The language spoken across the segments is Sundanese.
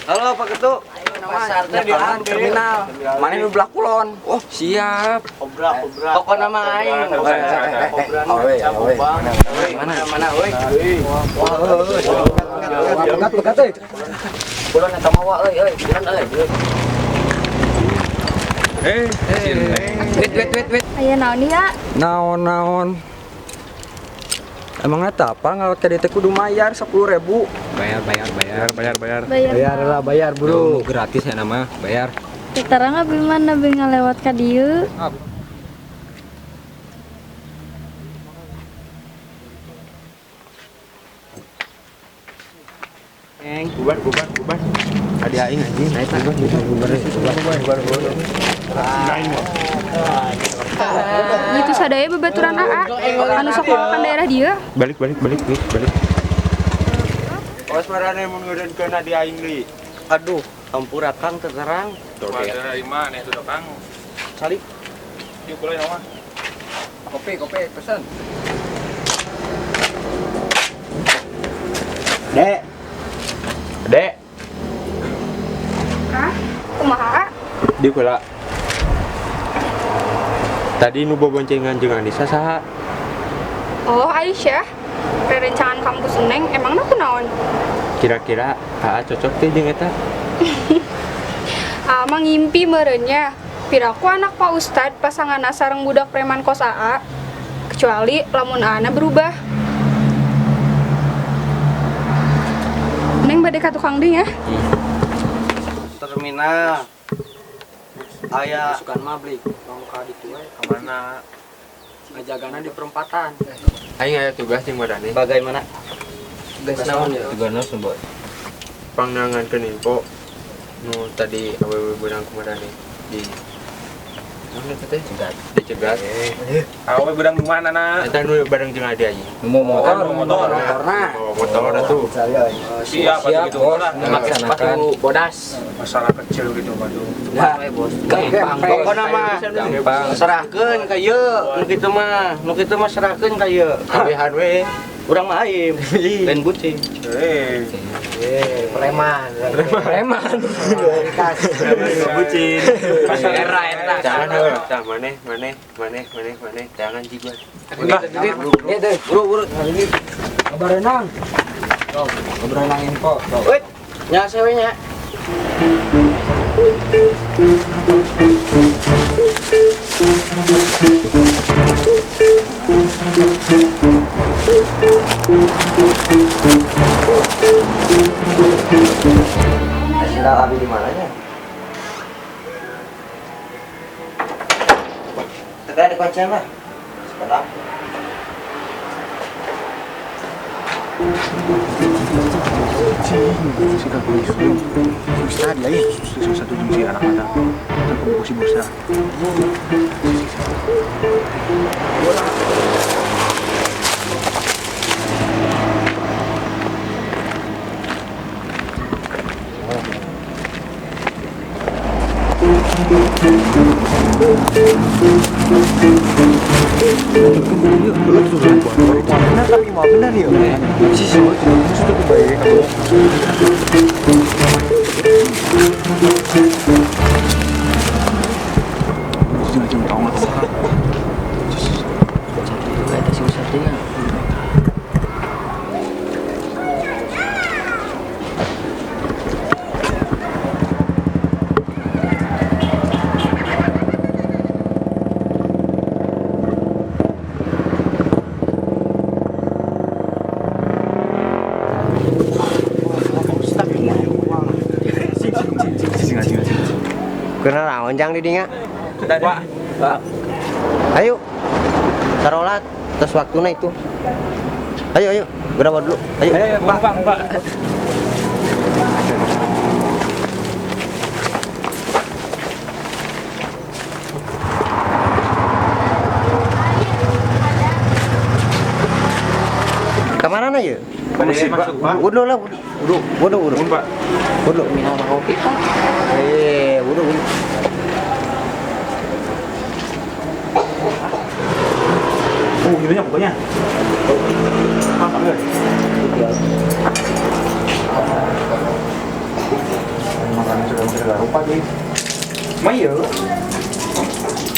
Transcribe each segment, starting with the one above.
Halo Pak Ketu. Pasar teh di terminal. Mana nu belah kulon? Oh, siap. Kobra, kobra. Pokokna mah aing. Awe, awe. Mana mana euy. Pegat, pegat euy. Kulon eta mah wa euy, euy. Kulon euy. Eh, Wait, wait, wait, wait. Aya naon ya? Naon, naon. Emang eta apa ngalot ka dieu teh kudu mayar 10.000. Bayar, bayar, bayar, bayar, bayar. Bayar. Bayar lah, bayar bro. Bro, gratis ya nama, bayar. Terang abi mah nabi ngalewat ka dieu. Bubar, bubar, bubar. Adi aing anjing. Bubar, bubar, bubar. Bubar, bubar, Gitu sadaya babaturan AA anu sok makan daerah dieu. Balik, balik, balik, balik, balik. Awas marane mun ngeureunkeun adi aing deui. Aduh, hampura Kang terang. Dari mana itu Kang? Cari. Yuk mulai nama. Kopi, kopi, pesen. Dek. Dek. Hah? Kumaha? Di kula. Tadi nu boboncengan jeung Anissa saha? Oh, Aisyah. Rerencangan kampus Neng emangna kunaon? Kira-kira AA cocok teh jeung eta? Aa mah ngimpi meureun nya. Piraku anak Pak Ustad pasanganna sareng budak preman kos AA. Kecuali lamun Aana berubah. Neng bade ka tukang deui ya. Terminal. Aya Sukan mah beli. Tong ka ditu we. Kemana? Ngajagana di perempatan. Aing aya tugas jeung marane. Bagaimana? Tugas naon ya? Tugasna sumber. Pangnangankeun info nu tadi awewe beurang ku marane di naon eta teh? Cegat. Dicegat. Awe bedang di mana na? Eta nu bareng jeung adi aing. Motor, motor. motorna. Oh, motor atuh. Siap, Siap, gitu. bos. Lah. Melaksanakan bodas. Masalah kecil gitu, waduh. Nah, gampang. Pokokna mah Gampang. serahkeun ka ieu, nu kitu mah, nu kitu mah serahkeun ka ieu. Kabehan we. Urang mah aing, lain bucin. Eh, Preman. Preman. Bucin. Era eta. Jangan heuh, tah maneh, maneh, maneh, maneh, maneh, jangan jiga. Iya deh, Buru buru. berenang. Berenang info. Wait, nya sewe nya. Sendal abi di mananya? Tekan di kuncian lah. Sepeda. Ustad lagi satu jam si anak-anak terkumpul si bosna. Benar tapi mau benar ya. Kena naon jang di dinya? Pak, Ayo. Tarolat terus waktuna itu. Ayo ayo, berapa dulu? Ayo. ayo, Pak, Pak, Pak. Kemana na ya? Masih, Pak. Wudu lah, wudu. Wudu, wudu. Mun, Pak. Wudu. Minum kopi, Pak. Eh, wudu, wudu. Oh, gitunya pokoknya. Pak, ambil. Segala rupa deh. Mah iya.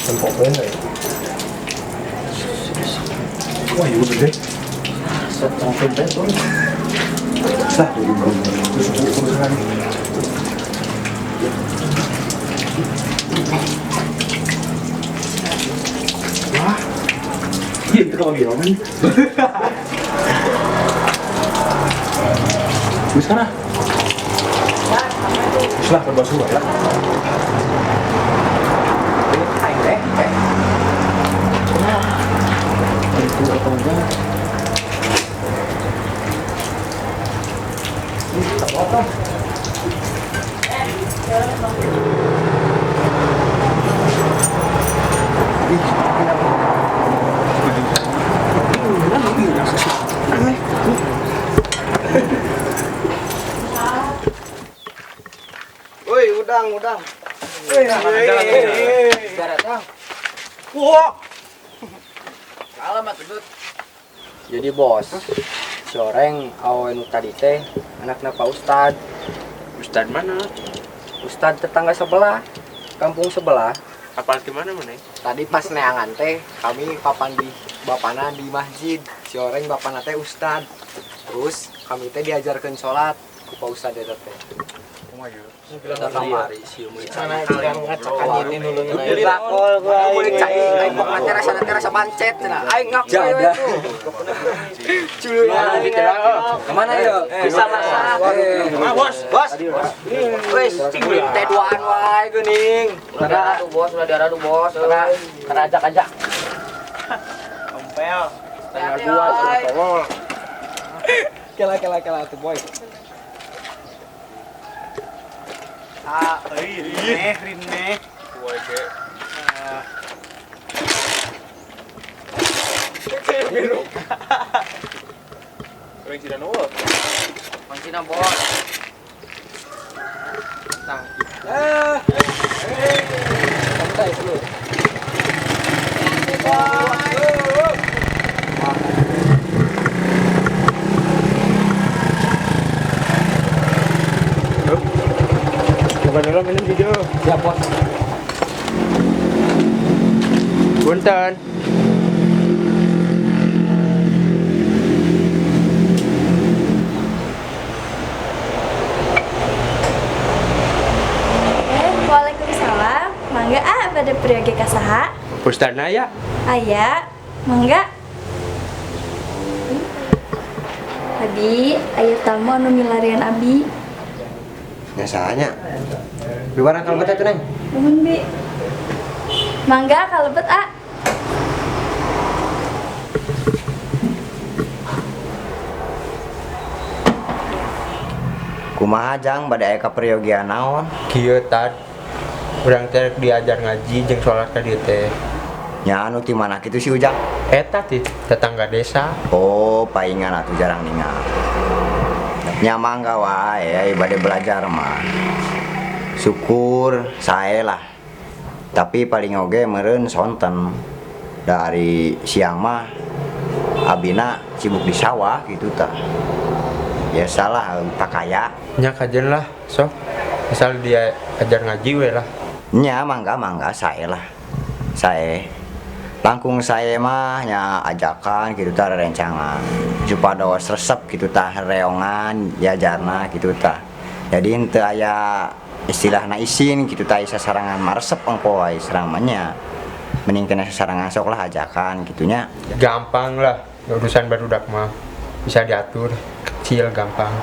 Tempokeun we. Wah, iya gede. Sampai betul. Lah, terus urusan. Wah. Iya, itu kalau gimana nih? Bisa lah. Lah, terbasuh lah. Itu apa enggak? Ini tak apa. Woi, udang, udang. Wah. Kalem atuh, Dut. Jadi bos, soreng awe nu tadi teh anakna Pak Ustad. Ustad mana? Ustad tetangga sebelah, kampung sebelah. Apal di mana mana? Tadi pas neangan teh kami papan di bapana di masjid. Si oreng bapana teh Ustad. Terus kami teh diajarkan sholat ku Pak Ustad eta teh. Kamari si meuli cai. Lakol gua. Meuli cai aing pokna teh rasana teh rasa pancet cenah. Aing ngaku we tuh. Cuy. Kemana yuk? Bisa masak. Bos, bos. Wis, Teh duaan wae geuning. Udah diaradu bos, udah diaradu bos. Karena ajak-ajak. Tompel. Setengah dua tolol. Kela kela kela tuh boy. Ah, rineh, rineh. Wae. Kuncina bos. Kuncina bos. Tah. Santai dulu. Bukan dulu minum juga. Siap bos. Punten. Waalaikumsalam. Mangga ah pada priyogi kasaha. Ustadz Naya. Aya, mangga. Abi, aya tamu anu milarian abi. Biasanya. Di warang kalebet atuh, Neng. Nuhun, Bi. Mangga kalebet, ah. Kumaha jang bade aya kaperyogian naon? Kieu tad. Urang teh diajar ngaji jeung salat ka dieu teh. Nya anu ti mana kitu si Ujang? Eta ti tetangga desa. Oh, paingan atuh jarang ningal. Nya mangga wae aya bade belajar mah. Syukur sae lah. Tapi paling oge meureun sonten. Dari siang mah abina sibuk di sawah gitu tah. Ya salah pakaya. Nya kajen lah sok. Asal dia ajar ngaji we lah. Nya mangga mangga sae lah. Sae. Langkung sae mah nya ajakan gitu tah rencangan. Supados resep gitu tah reongan diajarna gitu tah. Jadi henteu aya istilahna isin gitu tah sasarangan maresep ongko wae seramanya. Mending kena sasarangan sok lah ajakan gitunya. Gampang lah urusan barudak mah bisa diatur kecil gampang.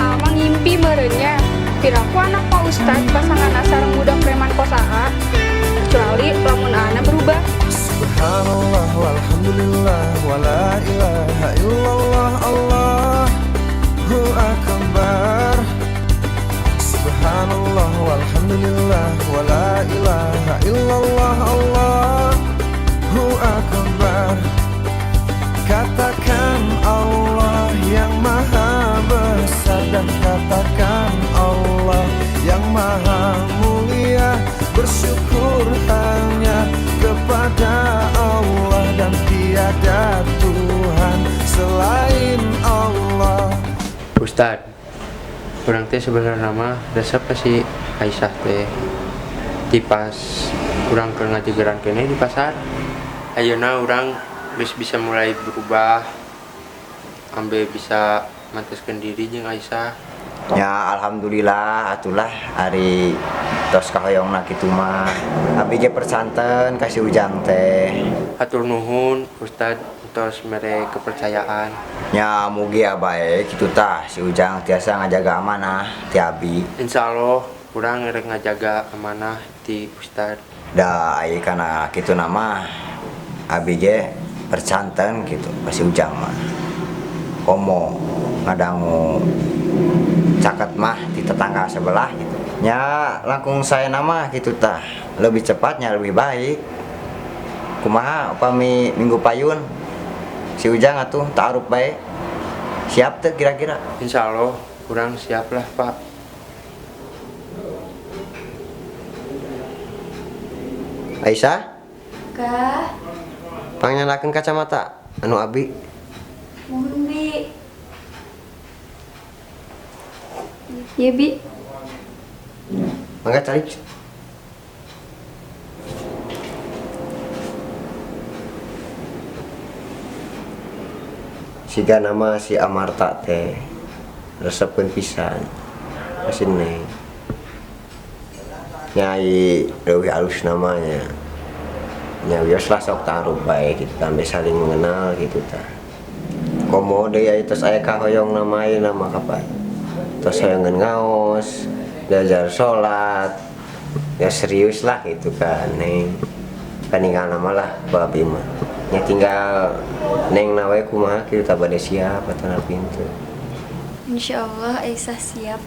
Amang ngimpi merenya. Piraku anak Pak Ustad pasangan sareng budak preman kos AA. Kecuali lamun ana berubah. Subhanallah walhamdulillah wala ilaha illallah Allahu akbar. Subhanallah walhamdulillah wala ilaha illallah Allahu akbar. Katakan Allah yang maha besar dan katakan Allah yang maha mulia. Bersyukur hanya kepada Allah dan tiada Tuhan selain Ustad, urang teh sebenarnya mah resep ka si Aisyah teh. Di pas urang keur ngajegeran keneh di pasar. Ayeuna urang geus bisa mulai berubah. Ambe bisa manteskeun diri jeung Aisyah. Ya alhamdulillah atulah ari tos kahoyongna kitu mah. Abi ge persanten ka si Ujang teh. Hatur nuhun Ustad tos mere kepercayaan. Nya mugi bae kitu tah si Ujang tiasa ngajaga amanah ti abi. Insya Allah urang rek ngajaga amanah ti Ustad. Da ai kana kitu nama abi ge persanten gitu ka si Ujang mah. Komo ngadangu caket mah di tetangga sebelah gitu. Nya langkung saya nama gitu tah lebih cepatnya lebih baik. Kumaha upami minggu payun si Ujang atuh ta'aruf bae. Siap teu kira-kira? Insya Allah urang siap lah Pak. Aisyah? Kah? Pangnyandakeun kacamata anu abi. Mohon Bi. Iya Bi. Mangga calik. Siga nama si Amarta teh resepeun pisan ka si Neng. Nyai leuwih alus namanya. Nya wios lah sok ta'aruf bae kitu tah ambe saling mengenal kitu tah. Komo deui aya tos aya kahoyong nama ayeuna mah kapan. Tos hoyongeun ngaos, diajar salat. Ya serius lah gitu kan Neng. Paninggal nama lah ku abi mah. Nya tinggal Neng na we kumaha kitu tah bade siap atanapi henteu. Insya Allah Aisyah siap.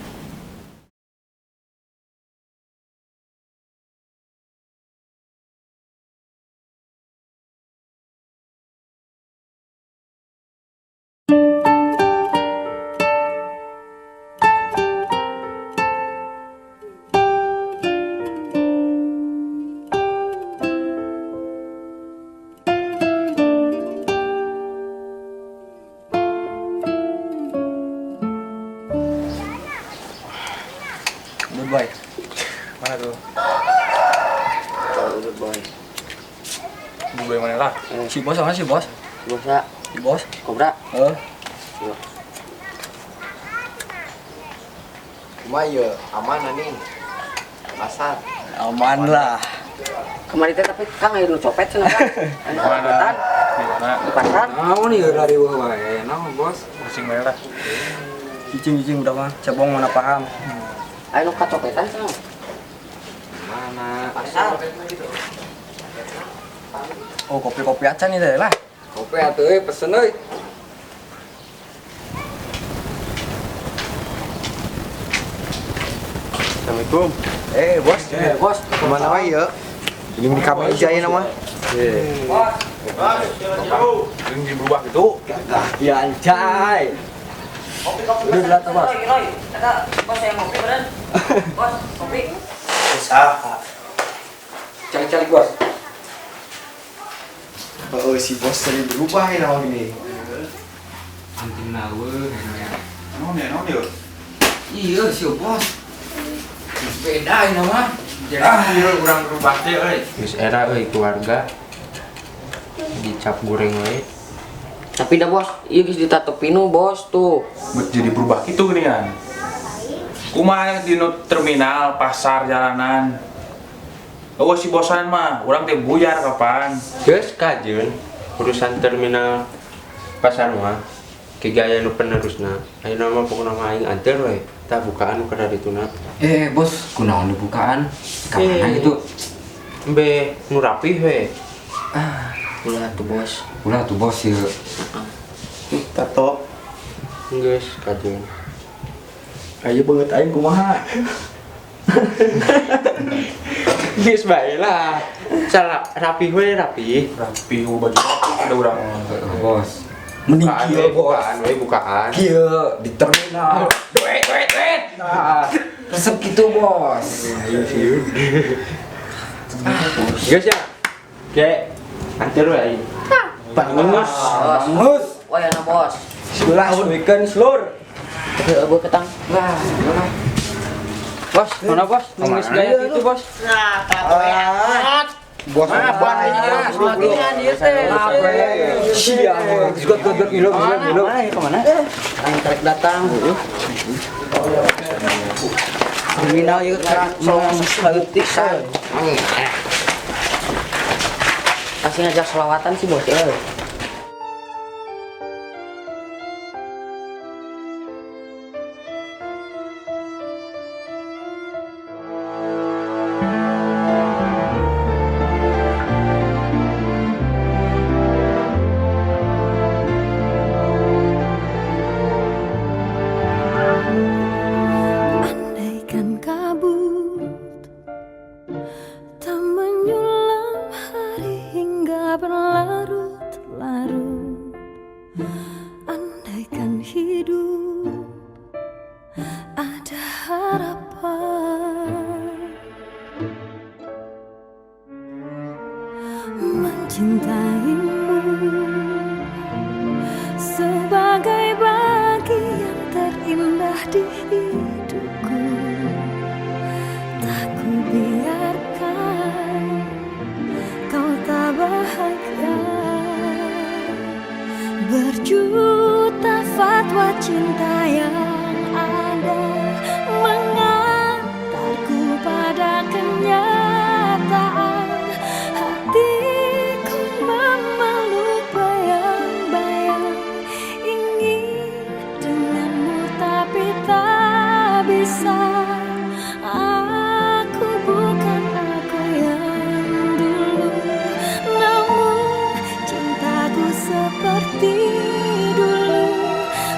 Good boy. Mana tuh? Oh, good boy. Good boy mana lah? Si bos sama si bos? Bos ya. Si bos? Kobra. Heeh. Yo. Kumaha ieu? Aman nih. Pasar. Aman lah. Kemarin teh tapi Kang aya nu copet cenah Kang. Anu copetan Di mana? di pasar. Naon ieu rariweuh wae? Naon bos? Pusing banget lah. Cicing-cicing udah mah, cebong mana paham. Aya nu kacopetan cenah. Mana? Pasar. Oh, kopi-kopi acan nih teh lah. Kopi atuh euy, pesen euy. Assalamualaikum. Bos, Bos, kemana wae ieu? Ini di kameja ieu nama. Ini berubah gitu. Ya anjay. Udah belat tuh, bos. Roy, eta bos yang ngopi beureun. Bos, kopi. Cari-cari bos. Oh, si bos sering berubah ya nama ini. Anting nawe ya. Naon ya, naon ya? Iya, si bos. Beda ini mah. Jadi ieu urang berubah teh euy. Geus era euy keluarga dicap goreng we. Tapi dah bos, ieu geus ditatepinu bos tuh. Jadi berubah gitu gini kan. Kumaha di nu terminal, pasar, jalanan. Oh si bosan mah, urang teh buyar kapan? Geus kajeun urusan terminal pasar mah gaya nu penerusna. Ayeuna mah pokona mah aing anteur we. Tah bukaan nu kada dituna. Bos, kunaon dibukaan? Ka mana gitu? Embe nu rapih we. Ah, ulah tuh bos. Ulah tuh bos ieu. Tato. Geus kajeun. Ayo banget aing kumaha. Geus bae lah. Salah rapih we rapih. Rapi baju ada urang. Bos. Mending Bukaan kieu, we, bos. bukaan we bukaan. Kieu di terminal. Duit duit duit. Nah, Resep gitu, bos. Geus ya. Ge anteur we aing. Bangus. Bangus. Wah, ya bos. Sebelah weekend seluruh. Heeh, gua ketang. Wah, mana? Bos, mana bos? Nunggu gaya gitu, Bos. Bos, Latihan ieu teh. Sia, got got got ngilu ngilu ngilu. Kemana? Aing tarik datang. Terminal ieu saeutik san. Pasti ngajak selawatan sih, Bos. Euy. Andaikan kabut tak menyulam hari hingga berlarut-larut, andaikan hidup ada harapan, mencintaimu sebagai bagian terindah di hidupku, tak ku biarkan kau tak bahagia. Berjuta fatwa cinta yang ada mengantarku pada kenyataan. Hatiku memeluk bayang-bayang, ingin denganmu tapi tak bisa. Aku bukan aku yang dulu, namun cintaku seperti dulu.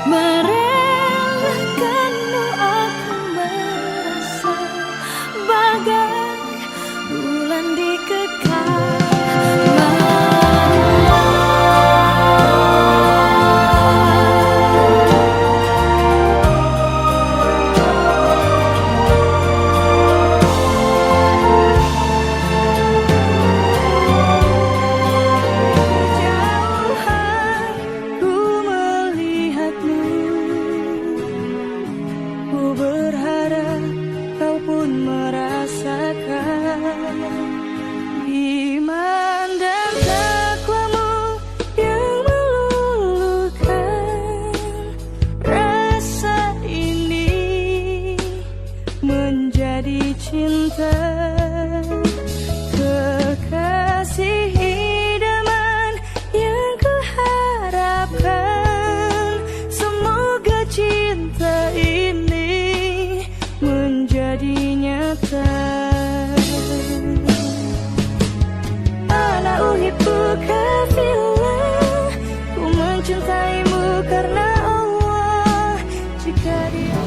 Merelakanmu aku merasa bagai bulan di kekal malam. Jauhan ku melihatmu, ku berharap kau pun merasakan iman dan takwamu yang meluluhkan rasa ini menjadi cinta. Kekasih idaman yang kuharapkan, semoga cinta ini menjadi nyata. Ana uhibbuka fillah, ku mencintaimu karena Allah. Jika dia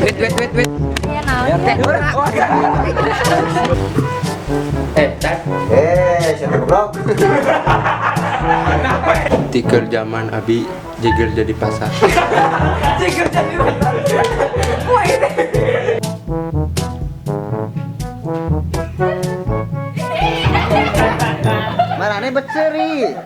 Wait, wait, wait, wait. Ya naon ya? Eh, Tat. Eh, siapa goblok? Tiker zaman abi jeger jadi pasar. Jeger jadi pasar. Wah, ini. Marane beceri.